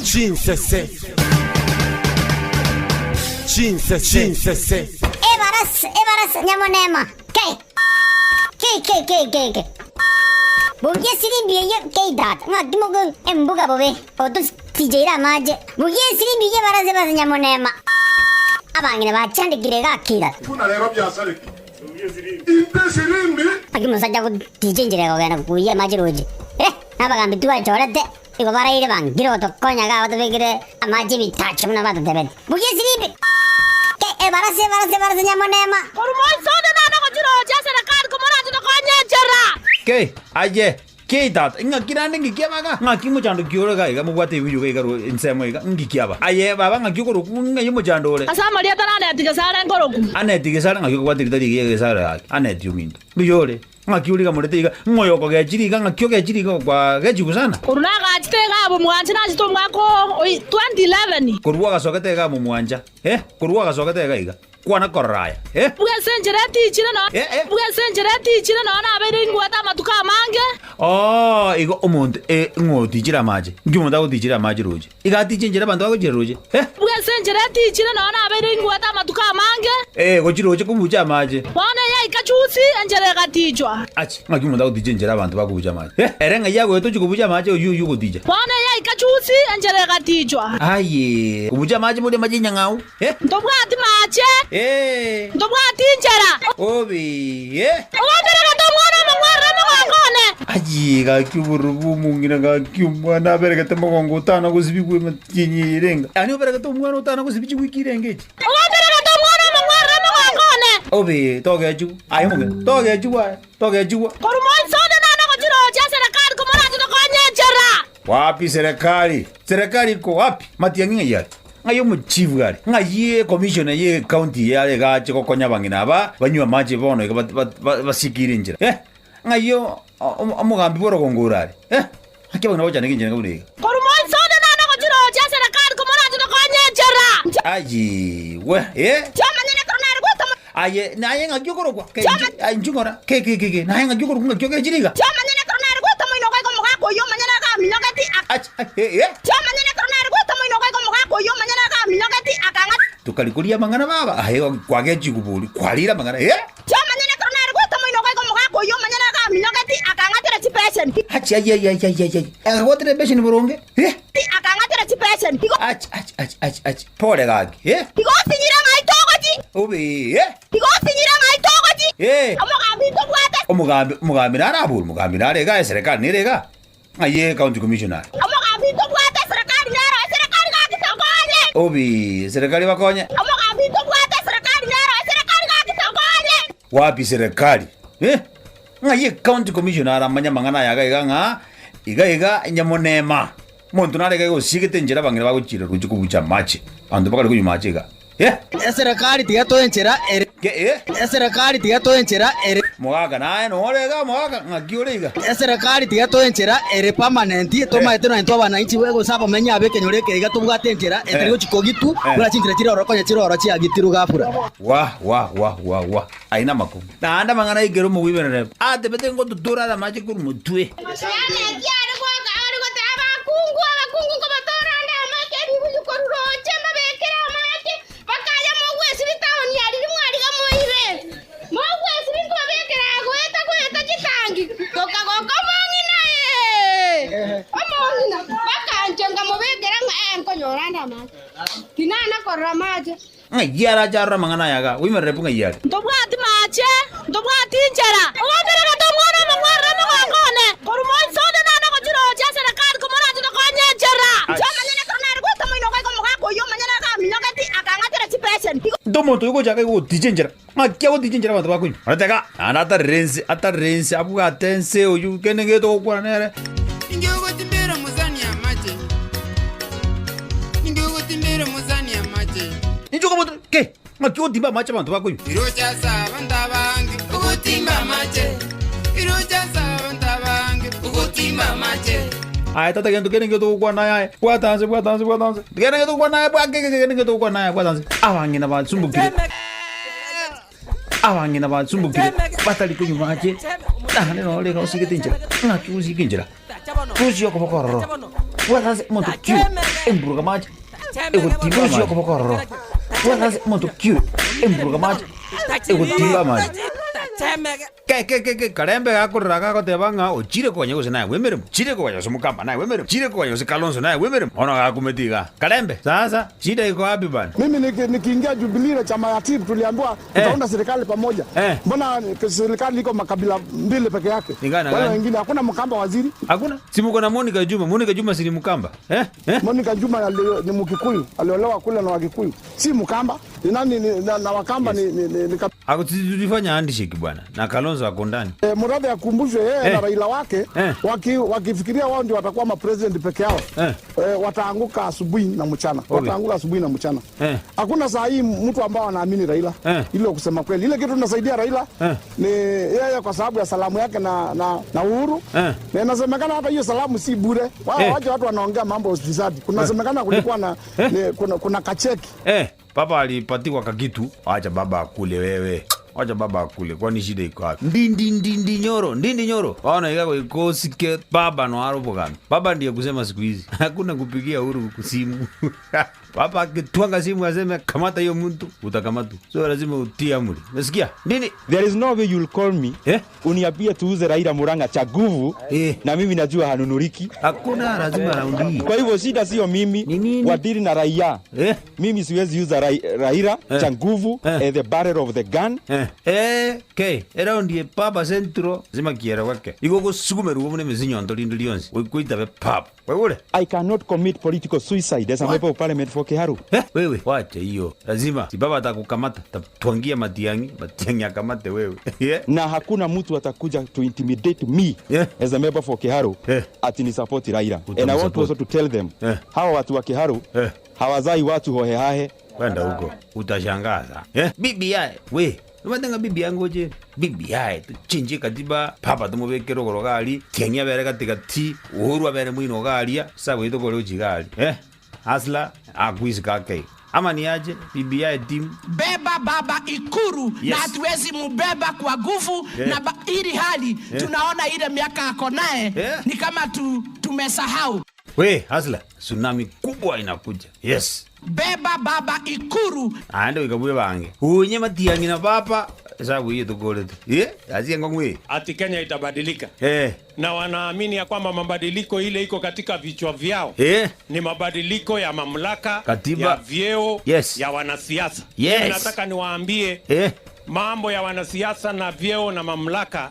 Chinsese. Chinsese. Chinsese. Ebarasi, ebarasi, nyamonema. Ke. Ke, ke, ke, ke, ke. Bugia esirimbi eyio, ke tata. Ng'aki mogo embuga bobe. Ototicheire amache. Bugia esirimbi eyio ebarasi, ebarasi, nyamonema. Abang'ina bachandekire iga akira. Buna rero biasareki inte esirimbi. Ng'aki omosacha agoticha enchera ekogenda koyia amache roche. Eh, nabagambi twachorete. Igo baraire bangire gotokonya iga batobekere amache ebitacho buna batotebete. Bugia esirimbi! Ke ebarasi, ebarasi, ebarasi nyamonema! Korwa moiso onde nane gochirochia eserekari komoranche tokonye enchera. Ke, aye, ki tata, ing'aki rende ng'iki abaga? Ng'aki mochando ki ore iga iga mobwate ebibuyu iga iga ensemo iga, ng'iki aba? Aye baba ng'aki okorokwa ng'ai omochando ore? Ase amarieta n'Aneti Gesare nkorokwa. Aneti Gesare ng'aki okobwata erita rigiya Gesare gaki? Aneti ominto. Mbuya ore? Ng'aki origamorete iga? Ng'o oyo okogechire iga? Ng'aki ogechire iga kwagechigwa sana? Korwa nagachete iga abwo mwancha nachete omwaka o 2011. Korwa agasogete iga abwo mwancha, eh, korwa agasogete iga iga, kwana korora aya, eh. Buna ase enchera etichire no, Eh, eh. buna ase enchera etichire nonya nabeire ingwete amatuko amange. Oo, igo omonto, eh, ng'o otichire amache? Nki omonto agotichera amache roche? Iga atiche enchera abanto bagochira roche, eh. Buna ase enchera etichire nonya nabeire ingwete amatuko amange. Eh, gochia roche kobucha amache. Bono eyaika chusi, enchera egatichwa. Achi, ng'aki omonto agoticha enchera abanto bakobucha amache? Eh, ere ng'ai agoeta ochia kobucha amache oyio oyio ogoticha? Bono eyaika chusi, enchera egatichwa. Aye, kobucha amache boria amache enyang'au, eh. Ntobwati mache, Eh. ntobwati inchera. Obe, eh. Ogamberegete omwana omong'wanera omogongo one. Aye, gaki obororo bw'omong'ina, gaki omwana aberegete mogongo otana gosibigwa emetienyi eye erenga. Yaani oberegete omwana otana gosibia chiwiki irenga echi. Ogamberegete omwana omong'wanera omogongo one. Obe, togechigwa, aye omong'ina, togechigwa aye, togechigwa. Korwa moiso onde nane gochirochia eserekari komoranche tokonye enchera. Wapi serikali? Serikali iko wapi? Matiang'i ng'ai are? Ng'ai omochief are? Ng'ai ecommissioner ye ecounty eye are iga ache gokonya abang'ina aba banywe amache bono iga basikire enchera? Eh! Ng'ai omogambi bw'orogongo ore are? Eh! Naki abang'ina bagochandeka enchera enga buna iga? Korwa moiso onde nane gochirochia eserekari komoranche tokonye enchera. Aye we! Eh! Chiamanyene ekero nare gwetoma. Aye naye ng'aki okorokwa? Ke inche, aye inche ng'ora, ke ke ke ke, naye ng'aki okorokwa ng'aki ogechire iga? Chiamanyene ekero nare gweta moino goika omogaka oyio omonyene agaminyogeti, ak. Achi, ai, eh, eh. Chiamanyene ekero nare gweta moino goika omogaka oyio omonyene agaminyogeti, akang'a. Tokari koria amang'ana baba, aye kwagechigwa bori, kwarire amang'ana, eh. Chiamanyene ekero nare gweta moino goika omogaka oyio omonyene agaminyogeti, akang'atera chibesheni. Achi, ai, ai, ai, ai, ai, ai, akagwatera ebesheni boronge, eh. Akang'atera chibesheni. Igo. Achi, achi, achi, achi, achi, pole gaki, eh. Igo osinyire ng'ai togochi? Obe, eh. Igo osinyire ng'ai togochi? Eh. Omogambi ntobwate. Omogambi, omogambi nare abwo, omogambi nare iga, eserekari nere iga. Ng'ai ye county commissioner. Omogambi ntobwate, eserekari nero, eserekari gaki tokonye. Obe, eserekari bakonye. Omogambi ntobwate, eserekari nero, eserekari gaki tokonye. Wapi serikali? Eh? Ng'ai ye county commissioner aramanye amang'ana aya iga iga ng'a iga iga nyamonema. Omonto nare iga iga osiegete enchera abang'ina bagochiira roche kobucha amache. Abanto bakare konywa amache iga. Eh? Eserekari tiga toe enchera ere. Ke eh? Eserekari tiga toe enchera ere. Mogaka naye nore iga mogaka ng'aki ore iga. Eserekari tiga toe enchera ere permanent tomaete nonya intwe abananchi gose abamenyi aba ekenyoro eke iga tobwate enchera etari gochia kogitu buna chinchera chire ororo konya chire ororo chiagitirwe gafura. Wa wa wa wa wa Aye namakongu. Naende amang'ana aikere omogoiberere, atebete ngototoora are amache korwa motwe. Lameki are goaka are goteba, Abakungu, abakungu nkobatoora ande amache ebibuyu korwa rooche, mbabekere amache, bakaya mogwesibia taoni ya riria mwariga moire. Mogwesibia nkobabekera goeta goeta chitangi, tokagoka omong'ina ee, omong'ina, bakancha nkamobekera ng'a ee nkonyora ande amache. Tinana korora amache. Ng'ai arache arore amang'ana aya iga? Oimerere pu ng'ai are? Ntobwati maache, ntobwati inchera. Ogamberegete omwana omong'wanera omogongo one. Korwa moiso onde nane gochirochia eserekari komoranche tokonye enchera. Chiamanyene ekero nare goeta moino goika omogaka oyio omonyene agaminyogeti akang'atera chibesheni. Into omonto oyo gochaka iga goticha enchera, ng'aki agoticha enchera abanto bakonywa? Oreteka, naende atarere ense, atarere ense, abwate ense oyio kende gento ogokwana nere. Ninki ogotimbera omosani amache? Ninki ogotimbera omosani amache? Inche okobotora ki? Ng'aki ogotimba amache abanto bakonywa? Iroche ase abanto abange ogotimba amache. Iroche ase abanto abange ogotimba amache. Aye tata gento kende nkio togokwana naye aye. Bwata nse, bwata nse, bwata nse. Kende nkio togokwana naye bwa keke kende nkio togokwana naye bwata nse. Abang'ina basumbukire. Abang'ina basumbukire batari konywa mache. Naende noro rero osigete enchera. Ng'aki osike enchera? Rusia okoboko ororo. Bwata omonto ki emburuga mache egotimba amache okoboko ororo. Bwata omonto ki emburuga mache egotimba amache. Ke ke ke ke karembe gakorora gagoteba ng'a ochire konya gose naye bw'emeremo, chire konya gose mokamba naye bw'emeremo, chire konya gose Kalonzo naye bw'emeremo. Bono gakumeti iga. Karembe, sasa shida iko wapi bana? Mimi nikiingia Jubilee na chama ya TIP tuliambiwa tutaunda serikali pamoja. Mbona serikali iko makabila mbili peke yake? Ni gani na Wale gani? wengine hakuna Mkamba waziri. Hakuna. Si muko na Monica Juma. Monica Juma si ni Mkamba? Eh? Eh? Monica Juma ni Mkikuyu, aliolewa kule na Wakikuyu. Si Mkamba. Ni nani ni, na Wakamba ni Ako tulifanya handshake bwana. Na Kalonzo ako ndani. Murathe akumbushwe yeye na Raila wake wakifikiria wao ndio watakuwa ma president peke yao. Wataanguka asubuhi na mchana. Wataanguka asubuhi na mchana. Hakuna saa hii mtu ambao anaamini Raila. Ile kusema kweli. Ile kitu tunasaidia Raila ni yeye kwa sababu ya salamu yake na Uhuru. Na inasemekana hata hiyo salamu si bure. Wao waje watu wanaongea mambo ya ufisadi. Kunasemekana kulikuwa na ni, kuna kacheki. Papa alipatiwa kakitu. Acha baba akule wewe. Acha baba akule. Kwani shida iko wapi? Ndindi ndindi nyoro, ndindi nyoro. Waona ikako ikosike baba no arobo gami. Baba ndiye kusema siku hizi. Hakuna kupigia Uhuru simu. Baba akitwanga simu aseme kamata hiyo mtu, utakamata. So lazima utie amri. Unasikia? Nini? There is no way you'll call me uniambie tuuze Raila Murang'a cha nguvu na mimi najua hanunuliki. Hakuna lazima raundi hii. Kwa hivyo shida sio mimi, wadili na raia. Mimi siwezi uza Raila cha nguvu the barrel of the gun. Ke, eraundi ye papa centro zima kiera wake. Igo gosukumerugo mune mizinyonto lindu lionsi. Kuitabe papa. Wewe I cannot commit political suicide as a member of parliament for Kiharu. Wewe wacha hiyo. Lazima si baba atakukamata, atatwangia Matiang'i, Matiang'i akamate wewe. Na hakuna mtu atakuja to intimidate me as a member for Kiharu ati ni support Raila. And I want also to tell them hawa watu wa Kiharu hawazai watu hohehahe. Kwenda huko utashangaza. BBI we Numatenga bibi yangu je BBI tuchinje katiba papa tumubekere ogoro gari Tiang'i abere katikati Uhuru abere mwino garia sawa itokore uchigali Asla akuisi kake ama ni aje BBI team Beba baba Ikuru Yes. na hatuwezi mubeba kwa nguvu na ili hali tunaona ile miaka ako naye ni kama tumesahau. We Asla, tsunami kubwa inakuja. Yes. Beba baba Ikuru. Aende wikabuye bange unye Matiang'i na papa sabu hiyo tukore tu azie ngongwe Ati Kenya itabadilika na wanaamini ya kwamba mabadiliko ile iko katika vichwa vyao ni mabadiliko ya mamlaka, Katiba. ya vyeo ya wanasiasa. Mimi nataka niwaambie mambo ya wanasiasa na vyeo na mamlaka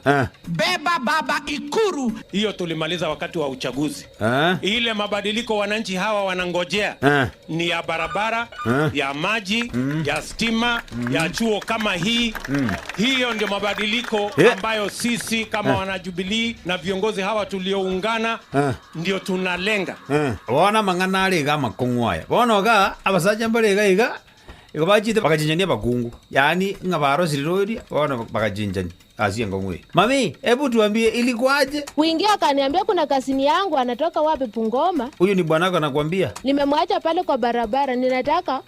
Beba baba Ikuru. Hiyo tulimaliza wakati wa uchaguzi. Ile mabadiliko wananchi hawa wanangojea ni ya barabara, ya maji, ya stima, ya chuo kama hii. Hiyo ndio mabadiliko ambayo sisi kama wanajubilii na viongozi hawa tulioungana ndio tunalenga. Bona mang'ana arega amakong'u aya bono iga abasacha mbare iga iga igo bachete bagachinchania abakungu yaani ng'a barosire roria bono bagachinchania ase engong'u eye. Mami, hebu tuambie ilikuwaje? Kuingia akaniambia kuna kasini yangu anatoka wapi Bungoma. Huyu ni bwanako anakuambia? Nimemwacha pale kwa barabara, ninataka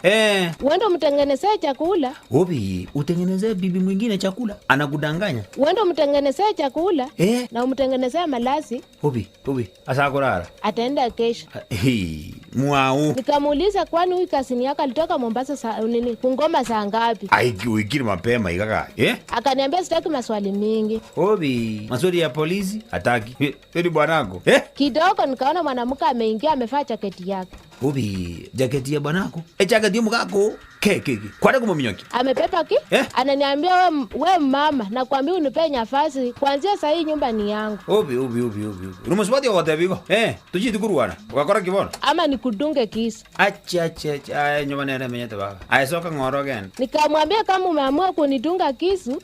uende umtengenezee chakula, Obi, utengenezee bibi mwingine chakula. Anakudanganya. uende umtengenezee chakula na umtengenezee malazi, Obi, obi, asakurara. ataenda kesho. Hii, mwau. Nikamuuliza, kwani huyu kasini yako alitoka Mombasa saa nini Bungoma saa ngapi? Aiki uikiri mapema ikaka. Akaniambia sitaki maswali mingi. Obi, maswali ya polisi hataki. Ni bwanako. Kidogo nikaona mwanamke ameingia amevaa jaketi yake, Obi, jaketi ya bwanako. Jaketi ya mukako. Ke ke ke. Kwani kumominyoki. amebeba ki ananiambia we mama, nakwambia unipee nafasi kuanzia saa hii nyumba ni yangu, Obi, obi, obi, obi. Rumuswati ogotebigo. Tuchiti kurwana. Ugakora kibono. ama nikudunge kisu. Acha acha acha. Ay, nyuma nere menyete baba. Ay, soka ngoro gen. Nikamwambia kama umeamua kunidunga kisu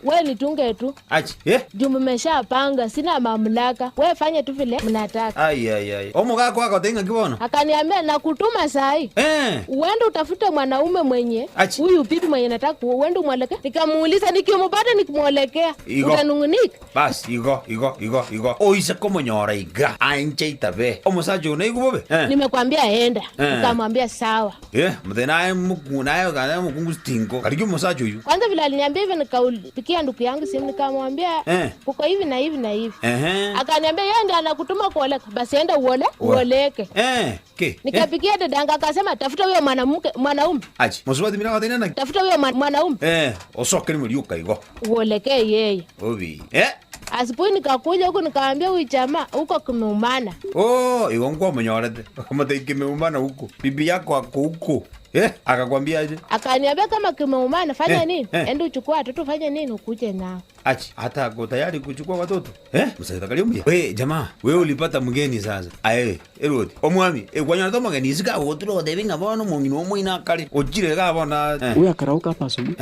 we nitunge tu Acha. Juu mmeshapanga, sina mamlaka, we fanye tu vile mnataka. Ai ai ai. Omugako agotenga kibono. Akaniambia Akaniambia nakutuma saa hii Eh. uende utafute mwanaume mwenye Achi. huyu bibi mwenye nataka uende umwelekee. Nikamuuliza, nikimpata nikimwelekea Igo. utanung'unika? Bas igo igo igo igo oise komonyora iga anche itabe omosacha one igo bobe eh. Nimekwambia enda. Eh. Nikamwambia sawa. Eh, muthe naye mukungu naye kana mukungu stingo kariki omosacha oyu Kwanza vile aliniambia hivyo, nikaupikia ndugu yangu simu nikamwambia Eh. kuko hivi na hivi na hivi. Ehe. Akaniambia yeye ndiye anakutuma kuoleka, basi enda uole uoleke. Eh, ke. Eh. Nikapigia dadanga akasema tafuta huyo mwanamke mwanaume, Achi, mosubati mina gatenena naki. tafuta huyo mwanaume Eh, osokere moriuka igo. uolekee yeye. Obi. Eh? Asubuhi nikakuja huku nikaambia huyu jamaa huko kumeumana. Oh, igo nkwamonyorete. Omotebia kimeumana huko. Bibi yako ako huko. Eh, akakwambia aje? Akaniambia kama kimeumana fanya Eh, nini? eh. Enda uchukue watoto fanya nini ukuje nao. Achi, hata ako tayari kuchukua watoto. Eh, msaita kali We jamaa, wewe ulipata mgeni sasa. Aye, erodi. Omwami, e kwanyora to mgeni sika gotiro debi bono mungino omoina kali. Ojire ga bona. Eh. Huyu akarauka hapa asubuhi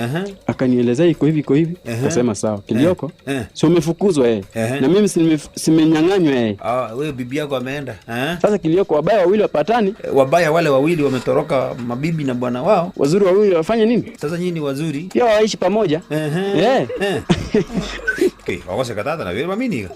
akanielezea iko hivi iko hivi, akasema sawa, kilioko si umefukuzwa yeye na mimi simenyang'anywa yeye. Ah, wewe bibi yako ameenda. Eh? Sasa kilioko, wabaya wawili wapatani, Wabaya wale wawili wametoroka mabibi na bwana wao. Wazuri wawili wafanye nini? Sasa nyinyi ni wazuri pia waishi pamoja. Eh. Okay, wakoseka tata na wewe mamini.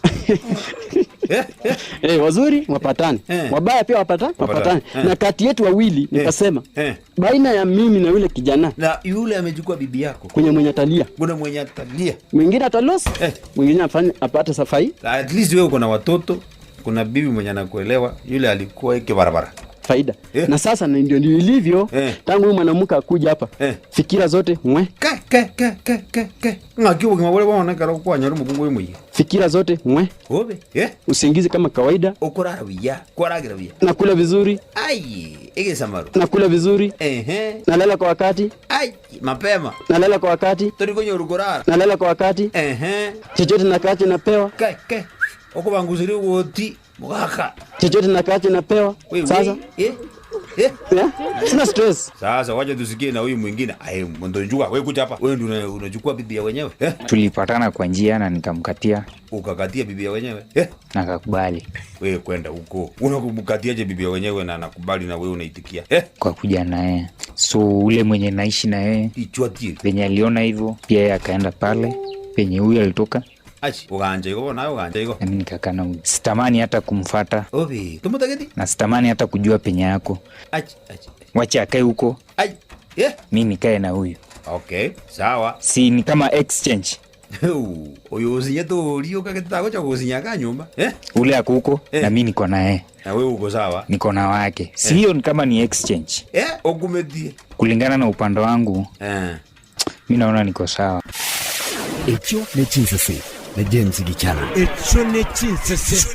Eh, wazuri wapatane, wabaya pia wapatane, wapatane. Eh. Na kati yetu wawili nikasema Eh. baina ya mimi na yule kijana Na yule amechukua bibi yako. kwenye mwenye atalia, Kuna mwenye atalia. mwingine atalosi, mwingine afanye apate safai. At least wewe uko na watoto, kuna bibi mwenye anakuelewa, yule alikuwa iki barabara. faida na sasa na ndio ndio ilivyo tangu huyu mwanamke akuja hapa fikira zote mwe Ke ke ke ke ke ke. Ng'aki obogima bore bono ekero okwanyora omokungu oyo omoyia. fikira zote mwe Obe. Eh? usingizi kama kawaida Okorara buya, kwaragera buya. nakula vizuri Ai, egesamaro. nakula vizuri Ehe. nalala kwa wakati Ai, mapema. nalala kwa wakati Tori konyoru korara. nalala kwa wakati Ehe. chochote nakacho napewa Ke ke. Okobangusiri ogoti mugaka. chochote nakacho napewa Wewe, sasa eh? Eh? Yeah? Sina stress. Sasa wacha tusikie na huyu mwingine. Ai, Njonjuka, wewe kuja hapa. Wewe ndio unachukua bibi ya wenyewe. Eh? Tulipatana kwa njia na nikamkatia, Ukakatia bibi ya wenyewe. Eh? na akakubali Wewe kwenda huko. Unakumkatiaje bibi ya wenyewe na anakubali na wewe unaitikia? Eh? kwa kuja naye. So ule mwenye naishi na yeye venye aliona hivyo, pia yeye akaenda pale penye huyu alitoka, Achi, uganja igo nawe uganja igo. na mimi nikakaa na huyu. Sitamani hata kumfata Obi, tumutageti? na sitamani hata kujua penye yako. Achi, achi. Wacha akae huko, Ai. Eh? mi nikae na huyu. Okay, sawa. Si ni kama exchange, Uyu usinye turi ukagetago cha gusinya ka nyumba. Eh? ule ako huko na mi niko naye, Na wewe uko sawa. niko na wake. Si hiyo ni kama ni exchange. Eh, okumetie. Kulingana na upande wangu eh, mi naona niko sawa. Ekyo ne Chinsese ne James Gichana. Ekyo ne Chinsese.